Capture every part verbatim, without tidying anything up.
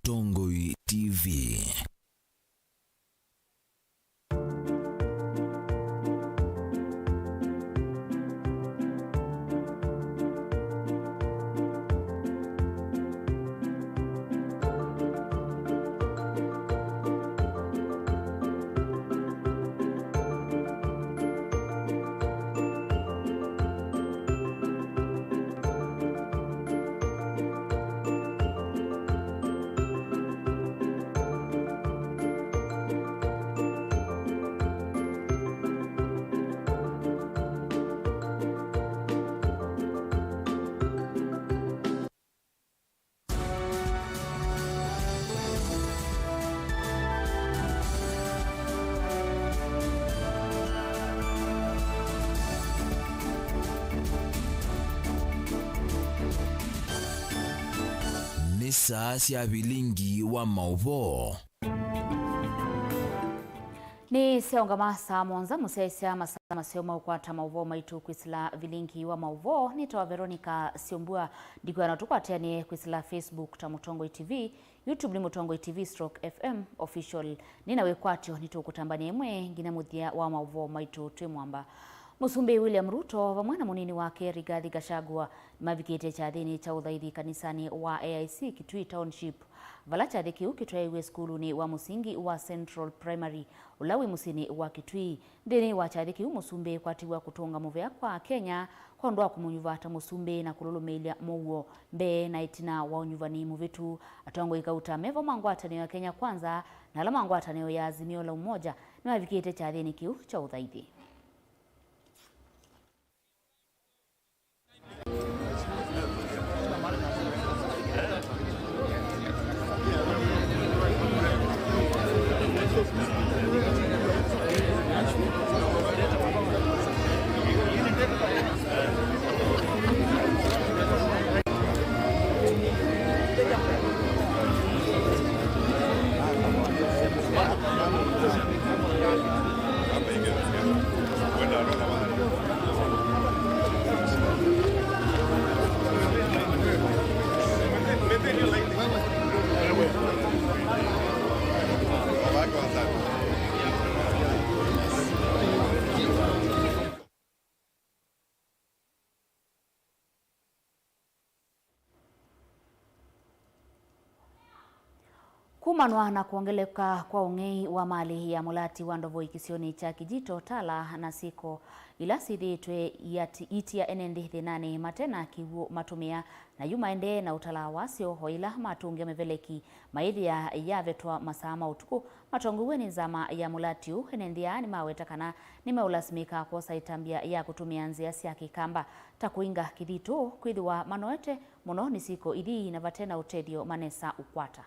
Mũtongoi T V. Nĩ saa sya vilingi wa maũvoo. Nĩ syaũngama saa mũonza mũsyaĩĩsya masaa maseo ma ũkwata maũvoo maitũ kwĩsĩla vilingi wa maũvoo. Nĩtawa Veronica Syombua. Ndikwĩa no tũkwatĩanĩe kwĩsĩla Facebook ta Mũtongoi T V, YouTube nĩ Mũtongoi T V stroke F M Official. Nĩ na wĩkwatyo nĩtũkũtambany'a ĩmwe nginya mũthya wa maũvoo maitũ twĩ mwamba. Mũsumbĩ William Ruto vamwe na mũnini wake Rigathi Gachagua nĩmavikĩte kyathĩnĩ kya ũthaithi kanisanĩ wa A I C Kitui Township, vala kyathĩ kĩu kĩtwaĩiw'e sukulunĩ wa mũsingi wa Central Primary, ũla wĩ mũsyĩnĩ wa Kitui. Nthĩnĩ wa kyathĩ kĩu, mũsumbĩ kwatiwa kũtũnga mũvea kwa Akenya kwa ũndũ wa kũmũnyuva ta mũsumbĩ na kũlũlũmĩĩlya mũuo mbee na ĩtina wa ũnyuvani mũvĩtu. Atongoi kauta me vo ma ngwatanĩo ya Kenya Kwanza na ala ma ngwatanĩo ya Azimio la Umoja nĩmavikĩte kyathĩnĩ kĩu kya ũthaithi. Kumanwa na kwongeleka kwa ũng'ei wa malĩ ya mũlati wa ndovoi kĩsionĩ kya Kijito, Tala na syĩko ila syĩthĩĩtwe iati-, itia ene nthĩ thĩnanĩ mate na kĩw'ũ matũmĩa, na yu maendee na ũtala wasyo o ila matũngĩa mĩveleki mayĩthĩa yavetwa masaa ma ũtukũ. Matongoew'e nĩ nzama ya mũlati ũũ, ene nthĩ aa nĩmaweta kana nĩmeũlasimĩka kwosa ĩtambya ya kũtũmĩa nzĩa sya kĩkamba ta kũinga kĩthitũ, kwĩthĩwa manoete mũno nĩ syĩko ithii na vate na ũtethyo manesa ũkwata.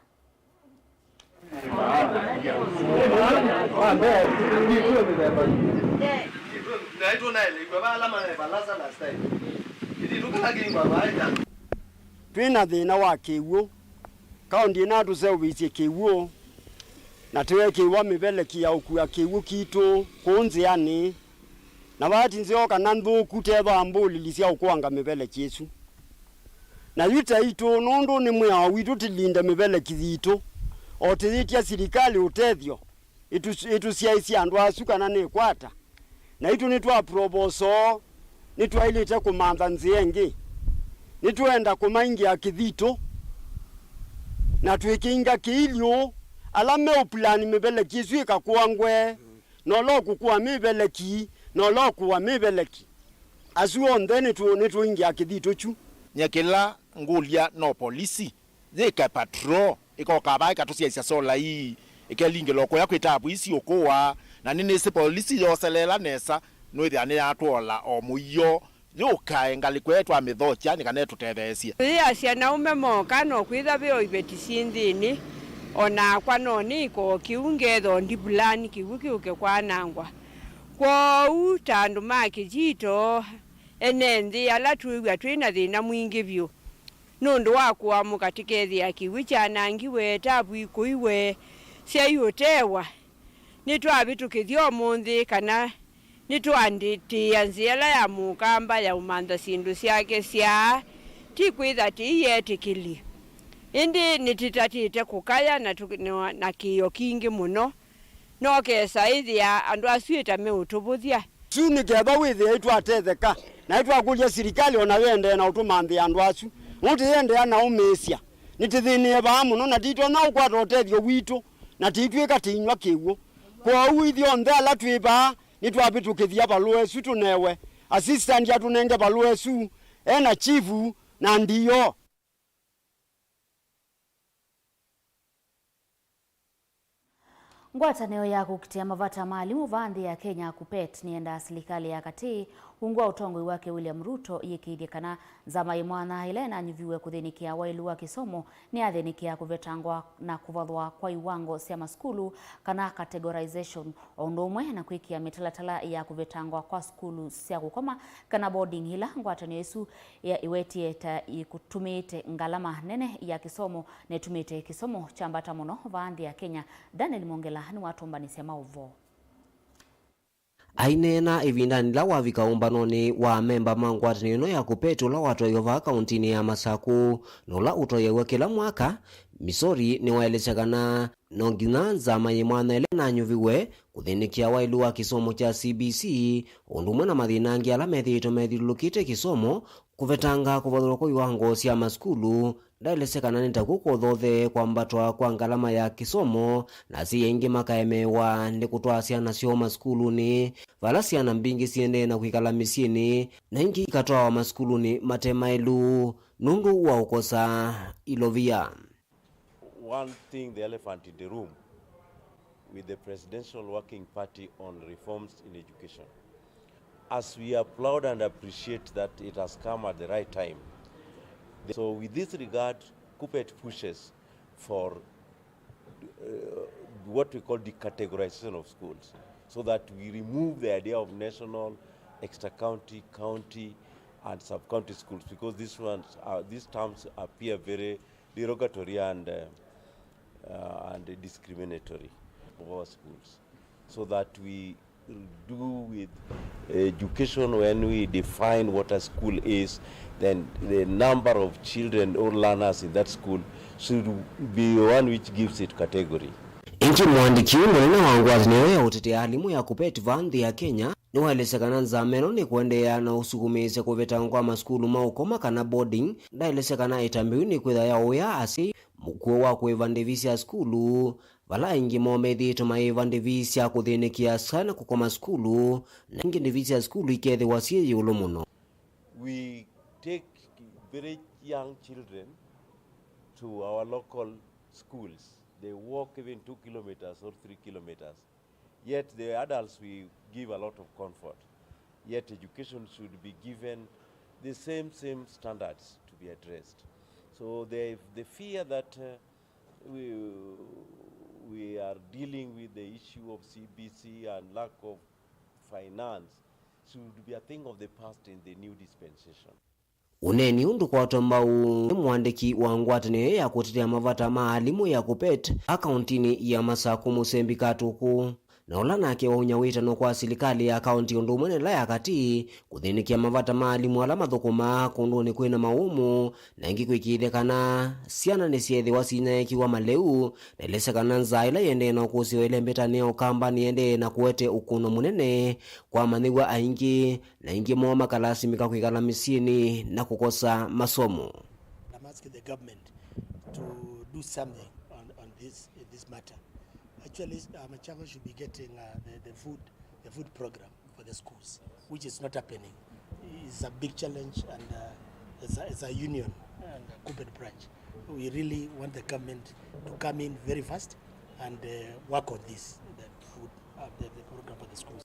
Twĩ na thĩna wa kĩw'ũ. Kaũndĩ ĩno yatũseũvĩisye kĩw'ũ, na tũyekĩĩwa mĩveleki ya ũkua kĩw'ũ kitũ kũu nzĩanĩ, na vaa ti nzeo kana nthũku tethwa mbũlĩli sya ũkũanga mĩveleki ĩsu. Na yu taitũ, nũndũ nĩ mwĩao witũ tũlinde mĩveleki yitũ, o tũyĩtya silikalĩ ũtethyo, ĩtũ-, ĩtũsyaĩĩsye andũ asu kana nĩkwata. Naitũ nĩtwaprovosa ũũ, nĩtwaĩlĩte kũmantha nzĩa ĩngĩ. Nĩtwenda kũmaingĩa kĩthitũ, na twĩkĩinga kĩilyĩ ũũ, ala meũpulani mĩveleki ĩsu ĩkakũangwe, na ũla ũkũkũa mĩveleki, na ũla ũkũa mĩveleki. Asu onthe nĩtũ-, nĩtũingĩa kĩthitũ kyu. Nyie kĩla ngũlya no polisi yĩke patrol, ĩkoka vaa ĩkatũsyaĩĩsya sola ii, ĩkelingĩla o kũya kwĩ tapu ii siũkũa, na nĩnĩsĩ polisi yoseleela nesa, nũĩthĩa nĩyatwola o mũio, yũkae ngalĩko ĩĩ twamĩthokya nĩ kana ĩtũtetheesye. Tũyĩasya na ũme moka, no kwĩtha ve o iveti syĩ nthĩnĩ, o nakwa no nĩĩka o kĩu, ngetha o ndipulani kĩw'ũ kĩũke kwanangwa. Kwoou, ta andũ ma Kĩjito, ene nthĩ ala twĩw'a twĩ na thĩna mwingĩ vyũ, nũndũ wa kũamũka tũkethĩa kĩw'ũ kyanangiwe, tapu ikũiwe, syai ũtewa. Nĩtwavĩtũkĩthya ũmũnthĩ kana nĩtũandĩtĩĩa nzĩa ĩla ya mũkamba ya ũmantha syĩndũ syake syaa, ti kwĩtha tĩiyeetĩkĩlye. Ĩndĩ nĩtĩtatĩte kũkaya na tũ-, na, na kĩĩo kingĩ mũno, no kesa ĩthĩa andũ asu ĩta meũtũvũthya. Su nĩ keva wĩthĩe ĩtwatetheka, na ĩtwakũlya silikalĩ o nayo ĩendee na ũtũmanthĩa andũ asu. Nũndũ tĩyĩendeea na ũmĩĩsya, nĩtĩthĩnĩe vaa mũno, na tĩitonya ũkwata ũtethyo witũ, na tĩitw'ĩka tĩinyw'a kĩw'ũ. Kwoou ithyonthe ala twĩ vaa, nĩtwavĩtũkĩthya valũa ĩsu tũnewe. Assistant atũnenge valũa ĩsu, e na chief na D O. Ngwatanĩo ya kũkitĩa mavata ma alimũ vaa nthĩ ya Kenya, KUPPET, nĩyendaa silikalĩ ya katĩ, ungu wa ũtongoi wake William Ruto, ĩĩkĩĩthye kana nzama yĩ mwanya ĩla ĩnanyuviwe kũthĩnĩkĩa waĩlu wa kĩsomo nĩyathĩnĩkĩa kũvetangwa na kũvathwa kwa iwango sya masukulu, kana categorization, o ũndũ ũmwe na kwĩkĩa mĩtalatala ya kũvetangwa kwa sukulu sya kũkoma kana boarding, ila ngwatanĩo ĩsu ya ĩwetie ta ikũtũmĩĩte ngalama nene ya kĩsomo na ĩtumĩte kĩsomo kyambata mũno vaa nthĩ ya Kenya. Daniel Mongela nĩwatũmbanĩsya maũvoo. Aineena ĩvindanĩ yĩla wavika ũmbanonĩ wa amemba ma ngwatanĩo ĩno ya KUPPET ũla watwaĩwa vaa kaũntinĩ ya Masakũ, na ũla ũtwaĩaw'a kĩla mwaka, Misori nĩwaelesya kana no nginya nzama yĩ mwanya ĩla ĩnanyuviwe kũthĩnĩkĩa waĩlu wa kĩsomo kya C B C, ũndũ ũmwe na mathĩna angĩ ala methĩĩtwe methyũlũlũkĩte kĩsomo, kũvetanga kũvathũlwa kwa iwango sya masukulu, ndaelesya kana nĩ ta kũkũthothee kwambatwa kwa ngalama ya kĩsomo, na asyai aingĩ makaemeewa nĩ kũtwaa syana syoo masukulunĩ, vala syana mbingĩ siendee na kwĩkala mĩsyĩnĩ, na ingĩ ikatwawa masukulunĩ mate maĩlu nũndũ wa ũkosa ilovia. One thing, the elephant in the room with the Presidential Working Party on reforms in education. As we applaud and appreciate that it has come at the right time, so with this regard, KUPPET pushes for uh, what we call decategorization of schools, so that we remove the idea of national, extra-county, county, and sub-county schools, because these ones are, these terms appear very derogatory and, uh, uh, and discriminatory of our schools, so that we do with education when we define what a school is, then the number of children or learners in that school should be one which gives it category. Ĩngĩ, mũandĩki ũũ mũnene wa ngwatanĩo ya ũtetea alimũ ya KUPPET vaa nthĩ ya Kenya nĩwaelesya kana nzama ĩno nĩ kũendeea na ũsukumĩĩsya kũvetangwa kwa masukulu ma ũkoma kana boarding. Ndaelesya kana ĩtambya yĩu nĩkwĩtha yaũya asyai mũkuo wa kũĩva ndĩvi sya sukulu, vala aingĩ moo methĩĩtwe maĩva ndĩvi sya kũthĩnĩkĩa syana kũkoma sukulu, na ĩngĩ ndĩvi sya sukulu ikethĩwa syĩ ĩũlũ mũno. We take very young children to our local schools. They walk even two kilometers or three kilometers. Yet the adults, we give a lot of comfort. Yet education should be given the same, same standards to be addressed. So the, the fear that, uh, we, we are dealing with the issue of C B C and lack of finance should be a thing of the past in the new dispensation. Ũneeni ũũ ndũkwatwa mbau nĩ mũandĩki wa ngwatanĩo ya kũtetea mavata ma alimũ ya KUPPET akaũntinĩ ya Masakũ, Mũsembi Katũkũ, na ũla nake waumya wĩtano kwa silikalĩ ya kaũnti ũndũ ũmwe na ĩla ya katĩ kũthĩnĩkĩa mavata ma alimũ ala mathũkũmaa kũndũnĩ kwĩna mawũmũ, na ĩngĩ kwĩkĩĩthya kana syana nĩsyeethĩwa sinyaĩĩkĩw'a malĩu, na elesya kana nzaa ĩla ĩendee na ũkũsĩĩwa ĩlembetanĩ ya Ũkamba nĩyendee na kũete ũkũno mũnene kwa amanyĩw'a aingĩ, na aingĩ moo makalasimĩka kwĩkala mĩsyĩnĩ na kũkosa masomo. I'm asking the government to do something on, on this, in this matter. Actually, uh, Machakos should be getting, uh, the, the food, the food program for the schools, which is not happening. It's a big challenge, and, uh, as a, as a union and a KUPPET branch, we really want the government to come in very fast and, uh, work on this, that we would have the, the program for the schools.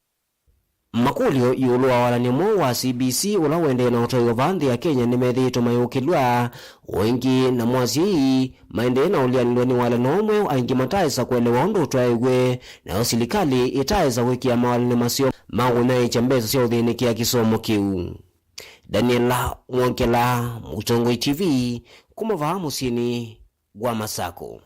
Makũlyo ĩũlũ wa walany'o mweũ wa C B C ũla ũendee na ũtwaĩwa vaa nthĩ ya Kenya nĩmethĩĩtwe mayũkĩlw'a, o ĩngĩ namo asyai maendee na ũleanĩlwa nĩ walany'o ũũ mweũ, aingĩ mataaĩsa kũelewa ũndũ ũtwaĩwe, nayo silikalĩ ĩtaaĩsa kwĩkĩa mawalany'o maseo ma kũnyaĩĩkya mbesa sya ũthĩnĩkĩa kĩsomo kĩu. Daniela Mwongela, Mũtongoi T V, kuma vaa mũsyĩnĩ wa Masakũ.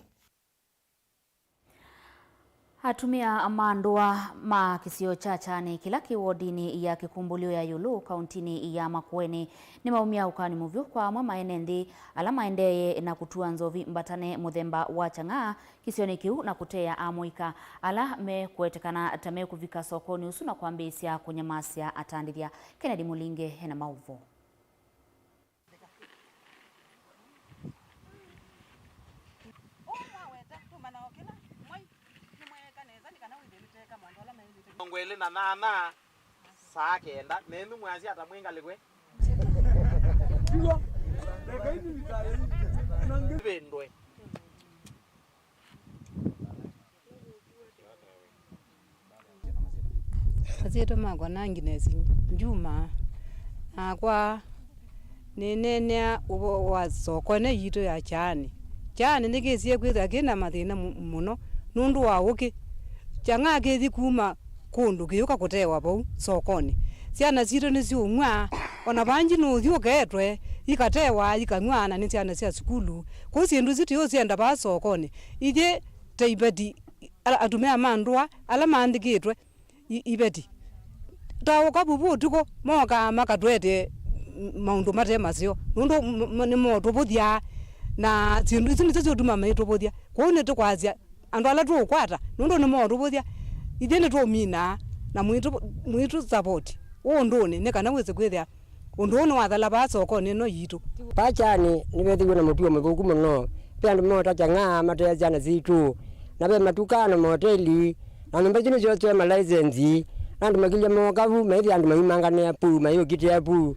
Atumĩa ma ndũa ma kĩsio kya Kyani kĩla kĩ wodinĩ ya Kĩkumbũlyo ya ĩũlũ kauntinĩ ya Makueni nĩmaumya ũkani mũvyũ kwa amwe ma ene nthĩ ala maendeeye na kũtua nzovi mbatane mũthemba wa kyang'aa kĩsionĩ kĩu na kũteea amũika ala mekũetekana ta mekũvika sokonĩ ũsu na kwambĩĩsya kũnyamasya atandĩthya. Kennedy Mũlinge ena maũvoo. Ũũ mwaweta tũmana o kĩla mwai nĩmweeka nesa nĩ kana wĩthĩe nĩteka maũndũ ala maĩlĩte. Mĩongo ĩlĩ na nana saa kenda nenyu mwasya ata mwĩ ngalĩko? Vĩndwe. Masyĩtwa makwa na Agnes Njuma. Nakwa nĩneenea ũvoo wa sokonĩ yitũ ya Kyaanĩ. Kyaanĩ nĩkĩsie kwĩthĩwa kĩ na mathĩna mu-, mũno nũndũ wa ũkĩ. Kyang'aa kĩthi kuma kũndũ kĩyũka kũtewa vau sokonĩ. Syana sitũ nĩsyũng'wa, o na vanji nũthi ũketwe, ikatewa, ikanyw'a, na nĩ syana sya sukulu. Kwoou syĩndũ isu tũyũsyenda vaa sokonĩ. Ithyĩ ta iveti, ala, atumĩa ma ndũa ala maandĩkĩtwe i-, iveti. Ta ũkavu vu ũtukũ, mokaa makatũetee m-, maũndũ mate maseo, nũndũ m-, m-, nĩmotũvũthya, na syĩndũ isu nĩsyo syũtuma maitũvũthya. Kwoou nĩtũkwasya andũ ala tũũkwata, nũndũ nĩmotũvũthya, ithyĩ nĩtũũminaa, na mwĩtũ-, mwĩtũ support ũndũnĩ, nĩ kana wĩse kwĩthĩa ũndũ ũũ nĩwathela vaa sokonĩ ĩno yitũ. Vaa Kyaanĩ nĩvethĩiwe na mũtuo mũthũku mũno. Ve andũ moota kyang'aa mateea syana sitũ, na ve matuka na maoteli, na nyũmba isu nĩsyoosewe malaisenzi, na andũ makilya mooka vu, maithi andũ mayumanganĩa vu, mayũkitĩa vu,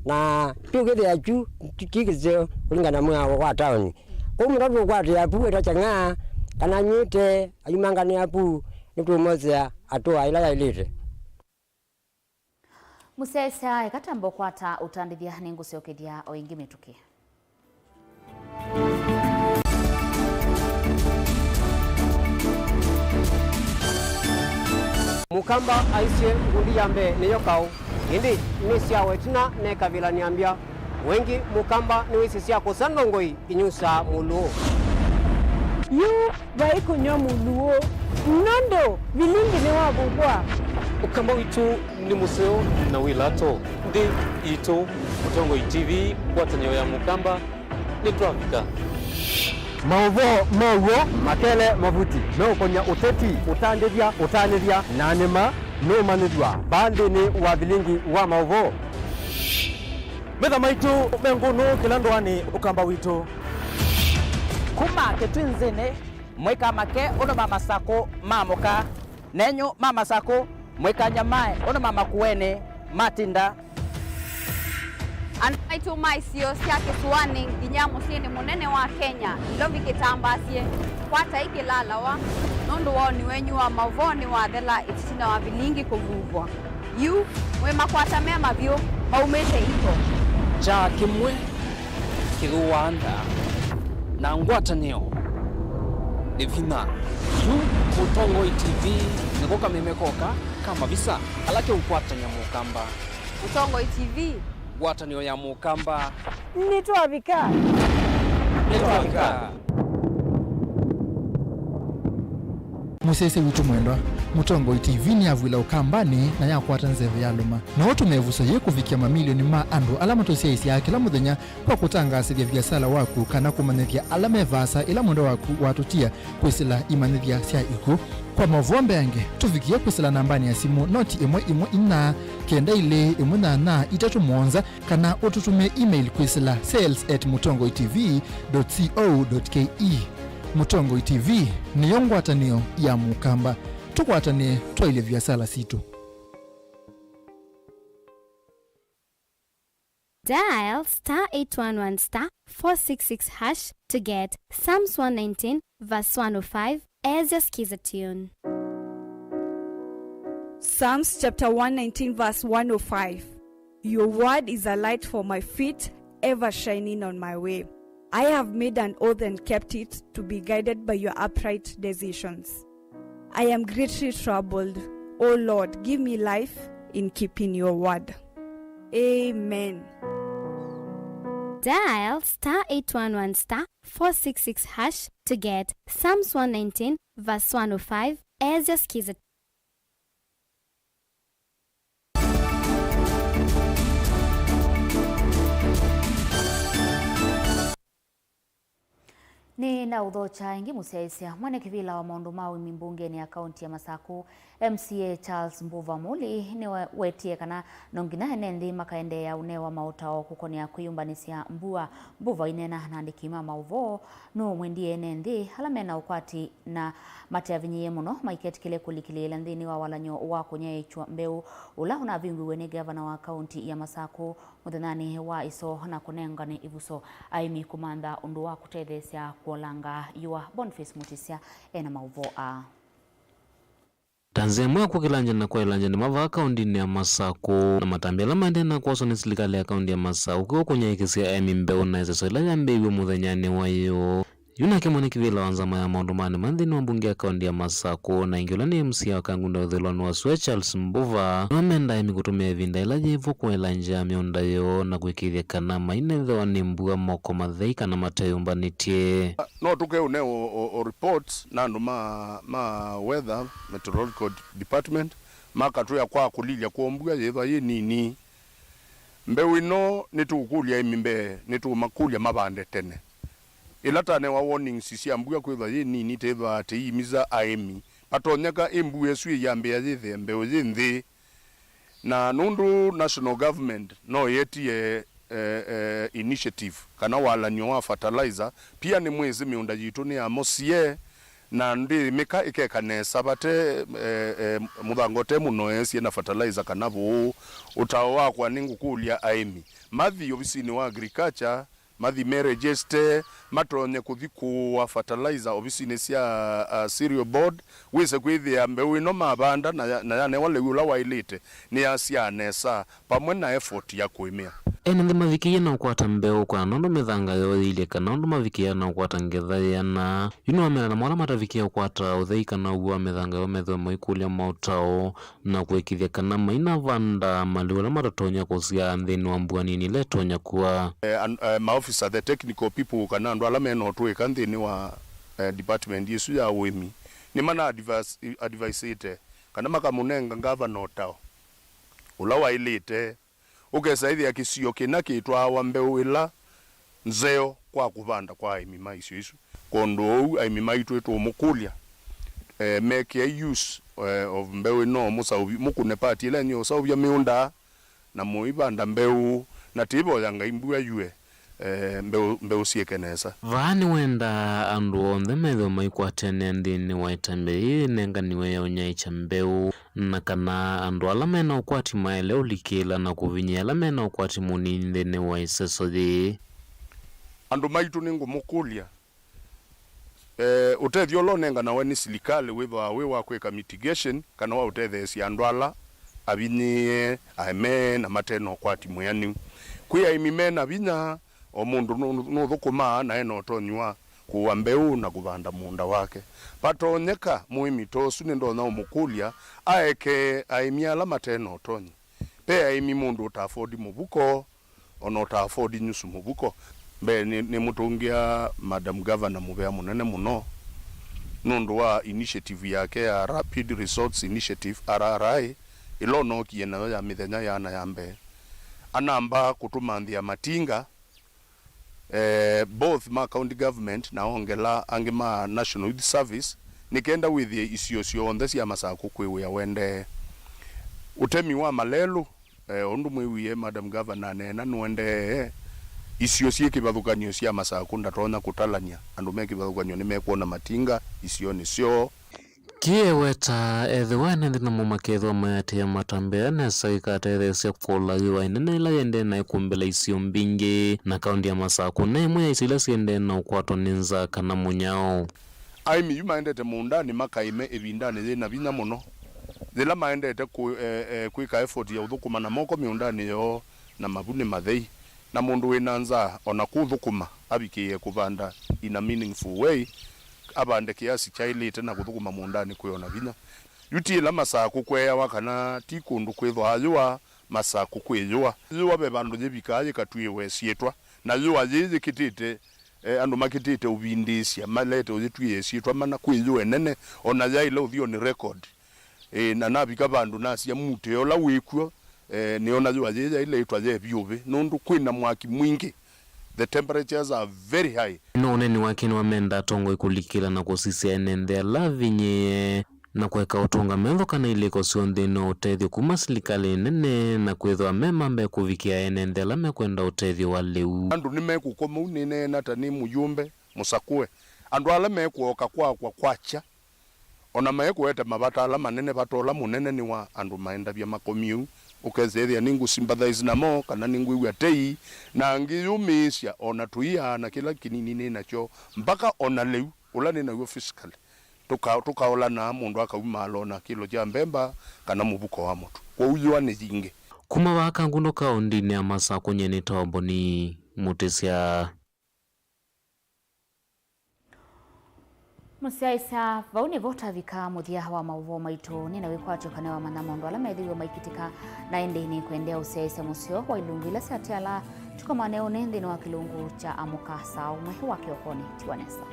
na tũkĩthĩa kyu ti, ti kĩseo kũlingana na mwĩao wa taoni. Kwoou mũndũ tũkwatĩa vu eta kyang'aa, kana anyw'ĩte ayumanganĩa vu, nĩtũũmosea atũa ĩla yaĩlĩte. Mũsyaĩĩsya, eka tamba ũkwata ũtandĩthya, nĩngũsyokethya o ĩngĩ mĩtũkĩ. Mũkamba aisye, ngundi ya mbee nĩyo kaũ, ĩndĩ nĩ syawa ĩtina nekavĩlanĩa mbya. Wengĩ Mũkamba nĩwĩsĩ sya kũsa ndongoi inyusaa mũlũũ. Yu vai kũnyw'a mũlũũ, nũndũ vilingi nĩwavuvwa. Ũkamba witũ nĩ mũseo na wĩ lato. Nthĩ itũ, Mũtongoi T V, ngwatanĩo ya Mũkamba, nĩtwavika. Maũvoo ma w'o, makele mavuti, meũkonya ũteti, ũtandĩthya, ũtanĩthya, na nĩma nũũmanyĩthw'a vaa nthĩnĩ wa vilingi wa maũvoo. Metha maitũ me ngũnũ kĩla ndũanĩ Ũkamba witũ. Kuma Kĩtwinzĩnĩ, mũikamake ũndũ ma Masakũ maamũka, nenyu ma Masakũ, mũikanyamae ũndũ ma Makueni matinda. Andũ maitũ ma isio sya kĩsũanĩ nginya mũsyĩnĩ mũnene wa Kenya, Nairobi kĩtambaasye, kwatai kĩlalawa, nũndũ woni wenyu wa maũvoo nĩwathela ĩtina wa vilingi kũvuvwa. Yu, mwĩ makwata me mavyũ maumĩte iko. Kyaa kĩmwe kĩthũaa nda, na ngwatanĩo nĩ vinya. Yu Mũtongoi T V nĩko kameme koka ka mavisa ala keũkwatany'a Mũkamba. Mũtongoi T V. Ngwatanĩo ya Mũkamba. Nĩtwavika. Nĩtwavika. Mũsyaĩĩsya witũ mwendwa, Mũtongoi T V nĩyavw'ĩla Ũkambanĩ na yakwata nzeve yalũma. No ũtũme ĩvuso yĩĩ kũvikĩa mamilioni ma andũ ala matũsyaĩĩsyaa kĩla mũthenya kwa kũtangaasĩthya viasala waku kana kũmanyĩthya ala me vaasa ĩla mwendwa waku watũtia kwĩsĩla imanyĩthya sya ikw'ũ. Kwa maũvoo mbeange, tũvikĩe kwĩsĩla nambanĩ ya simũ noti ĩmwe ĩmwe inya, kenda ilĩ ĩmwe nyanya itatũ mũonza, kana ũtũtũmĩe email kwĩsĩla sales at mũtongoi T V dot co dot K E. Mũtongoi T V nĩyo ngwatanĩo ya Mũkamba. Tũkwatanĩe twaĩlye viasala sitũ. Dial star eight one one star four six six hash to get Psalms one nineteen verse one oh five as your skiza tune. Psalms chapter one nineteen verse one oh five. Your word is a light for my feet, ever shining on my way. I have made an oath and kept it, to be guided by your upright decisions. I am greatly troubled. O Lord, give me life in keeping your word. Amen. Dial star eight one one star four six six hash to get Psalms one nineteen verse one oh five Ezya Skiza. Nĩ na ũthokya ĩngĩ mũsyaĩĩsya. Mwene kĩvĩla wa maũndũ ma ũĩmi mbungenĩ ya kaunti ya Masaku, M C A Charles Mbuva Muli, nĩwetie kana no nginya ene nthĩ makaendeea ũnewa maũtao kũkonea kwĩyũmbanĩsya mbua. Mbuva aineena na andĩki ma maũvoo nũmwendie ene nthĩ ala mena ũkwati na mateavinyĩĩe mũno maiketĩkĩle kũlikĩlĩĩla nthĩnĩ wa walany'o wa kũnyaĩĩkw'a mbeũ ũla ũnavingũiwe nĩ ngavana wa kaunti ya Masaku mũthenyanĩ wa ĩsoo na kũnengane ĩvuso aĩmi kũmantha ũndũ wa kũtetheesya kũolanga yũa. Boniface Mutisya ena maũvoo aa. Ta nzĩa ĩmwe ya kũkĩlangya na kwaĩlangya nĩma vaa kaũndĩnĩ ya Masaku, na matambya ala maendee na kwoswa nĩ silikalĩ ya kaũndĩ ya Masaku kũkũnyaĩĩkĩsya aĩmi mbeũ na ĩseso ĩla yambĩĩw'e mũthenyanĩ wa ĩyoo. Yu nake mwene kĩvĩla wa nzama ya maũndũ ma nĩma nthĩnĩ wa mbunge ya kaũndĩ ya Masaku, na ĩngĩ ũla nĩ M C A wa Kangunda ũthũĩlwanĩ wa sua Charles Mbuva, nĩwamenda aĩmi kũtũmĩa ĩvinda yĩla yĩ vo kũelangya mĩũnda yoo na kũĩkĩĩthya kana mainethĩwa nĩ mbua moko mathei kana mateyũmbanĩtye. No tũke ũneo o, o, o reports na andũ ma, ma weather, meteorological department, makatwĩa kwa kũlilya kwoo mbua yĩthwa yĩ nini. Mbeũ ĩno nĩtũkũlya aĩmi mbee, nĩtũmakũlya mavande tene. Ĩla tanewa warnings sya mbua kwĩthwa yĩ nini, tĩthwaa tĩiimisa aĩmi vatonyeka ĩ mbua ĩsu ĩyambĩĩa yĩthĩe mbeũ yĩ nthĩ. Na nũndũ national government no yetie, eh, eh, initiative kana walany'o wa fertilizer, pia nĩmwĩsĩ mĩũnda yitũ nĩ ya mosie, na ndĩĩmĩka ĩkeka nesa vate, eh, eh, mũthanga ũte mũnoesye na fertilizer kana vũũ. Ũtao wakwa nĩngũkũlya aĩmi mathi ovisinĩ wa agriculture, mathi meregister, matonye kũthi kũũa fertilizer ovisinĩ sya, uh, cereal board, wĩse kwĩthĩa mbeũ ĩno mavanda na ya-, na yanewa lĩu ũla waĩlĩte nĩyasyaa nesa, vamwe na effort ya kũĩmĩa. Ene nthĩ mavikĩie na ũkwata mbeũ kwa nũndũ mĩthanga yoo yĩilye kana ũndũ mavikĩaa na ũkwata ngetha yĩana. Yu nĩwamena na mola matavikĩe ũkwata ũthei kana ũw'o wa mĩthanga yoo methĩwe maikũlya maũtao na kũĩkĩĩthya kana mainavanda malĩu ala matatonya kũsyaa nthĩnĩ wa mbua nini ĩla ĩtonya kũa. Eh, an-, eh, maofisa, the technical people, kana andũ ala mena ũtũĩka nthĩnĩ wa, eh, department ĩsu ya ũĩmi, nĩmana advise-, adviseĩte kana makamũnenga ngavana ũtao ũla waĩlĩte. Ũkesa ĩthĩa kĩsio kĩna kĩtwaawa mbeũ ĩla nzeo kwa kũvanda kwa aĩmi ma isio isu. Kwondũ ũu, aĩmi maitũ tũũmũkũlya, eh, mekĩe use, eh, of mbeũ ĩno mũsaũvi-, mũkũne part ĩla ĩnĩ ũsaũvya mĩũnda, na mũivanda mbeũ, na tĩvoya Ngai mbua yue, eh, mbeũ, mbeũ syĩke nesa. Vaa nĩwendaa andũ onthe methĩwe maikwatene nthĩnĩ wa ĩtambya yĩĩ yĩnenganiwe ya ũnyaĩĩkya mbeũ. Na kana andũ ala mena ũkwati maĩle ũlikĩla na kũvinyĩa ala mena ũkwati mũnini nthĩnĩ wa ĩseso yĩĩ. Andũ maitũ nĩngũmũkũlya, eh, ũtethyo ũla ũnenganawe nĩ silikalĩ wĩthĩawa wĩ wa kwĩka mitigation kana wa ũtetheesya andũ ala avinyĩĩe, aemee na mate na ũkwati mwĩanĩu. Kwĩ aĩmi me na vinya, o mũndũ nũ-, nũthũkũmaa na e na ũtonyi wa kũũa mbeũ na kũvanda mũũnda wake. Vatonyeka, mũĩmi ta ũsu nĩndonya ũmũkũlya aekee aĩmi ala mate na ũtonyi. Ve aĩmi mũndũ ũta afford mũvuko, o na ũta afford nyusu mũvuko. Mbee, nĩ, nĩmũtũngĩa Madam Governor mũvea mũnene mũno nũndũ wa initiative yake ya Rapid Resource Initiative, R R I, ĩla ũnookie nayo ya mĩthenya yĩana ya mbee. Anamba kũtũmanthĩa matinga, eh, both ma county government na ongela angĩ ma National Youth Service, nĩ kenda wĩthĩe isio syonthe sya Masakũ kwĩ wĩa ũendee. Ũtemi wa malelũ, eh, ũndũ mwĩwie Madam Governor aneena nũendee, isio syĩ kĩvathũkany'o sya Masakũ ndatonya kũtalany'a. Andũ me kĩvathũkany'o nĩmekwona matinga isionĩ syoo. Kĩeweta, ethĩwa ene nthĩ namo makethĩwa mayatĩĩa matambya nesa ĩkatetheesya kũla yũa ĩnene ĩla yĩendee na ĩkũmbĩla isio mbingĩ, na kaũndĩ ya Masakũ ne ĩmwe ya isio ila syĩendee na ũkwatwa nĩ nzaa kana mũnyao. Aĩmi yu maendete mũũndanĩ makaĩme ĩvindanĩ yĩ na vinya mũno, yĩla maendete kũ-, e, e, kwĩka effort ya ũthũkũma na moko mĩũndanĩ yoo na mavu nĩ mathei. Na mũndũ wĩ na nzaa o na kũthũkũma avikĩĩe kũvanda in a meaningful way, avande kĩasi kyaĩlĩte na kũthũkũma mũũndanĩ kwĩ o na vinya. Yu ti ĩla Masakũ kweeawa kana ti kũndũ kwĩthwaa yũa, Masakũ kwĩ yũa. Yũa ve vandũ yĩvikaa yĩkatuĩwe syĩtwa, na yũa yĩĩ yĩkĩtĩte E, andũ makĩtĩte ũvindĩĩsya, malete ũyĩtw'ĩe ĩsyĩtwa mana kwĩ yũa ĩnene, ona yaĩle ũthiũnĩ record. E, na navika vandũ nasya mũtĩ ũla wĩkw'o, e, nĩona yũa yĩĩ yaĩle ĩtwa ye vyũvĩ, nũndũ kwĩna mwaki mwingĩ. The temperatures are very high. No ũneeni wake nĩwamenda atongoi kũlikĩla na kũsisya ene nthĩ ala avinyĩĩe na kũeka ũtũnga metho kana ilĩko syonthe no ũtethyo kuma silikalĩ nene na kwĩthĩwa me ma mbee kũvikĩa ene nthĩ ala mekwenda ũtethyo wa lĩu. Andũ nĩmekũkoma ũu nĩneena ta nĩ mũyũmbe mũsakũe. Andũ ala mekũoka kwakwa kwakya, o na maekũete mavata ala manene, vata ũla mũnene nĩ wa andũ maendavya makomie ũu. Ũkesa ĩthĩa nĩngũ sympathize namo kana nĩngwĩw'a tei, na ngĩyũmĩĩsya o na tũiaa na kĩla kĩnini nĩ nakyo, mpaka o na lĩu ũla nĩ naw'o physically. Tũka-, tũkaolana, mũndũ akaumaala o na kĩlo kya mbemba kana mũvuko wa mũtu. Kwoou yũa nĩ yingĩ. Kuma vaa Kangundo kaũndĩnĩ ya Masakũ, nyie nĩtawa Boni Mũtĩsya. Mũsyaĩĩsya, vau nĩvo tavika mũthya wa maũvoo maitũ. Nĩ na wĩkwatyo kana wamanya maũndũ ala methĩiwe maikĩtĩka, na ĩndĩ nĩ kwendea ũsyaĩĩsya mũseo wa ilungu ila syatiala. Tũkomane ũnĩ nthĩnĩ wa kĩlungu kya Amũka saa ũmwe wa kĩokonĩ. Tiwa nesa.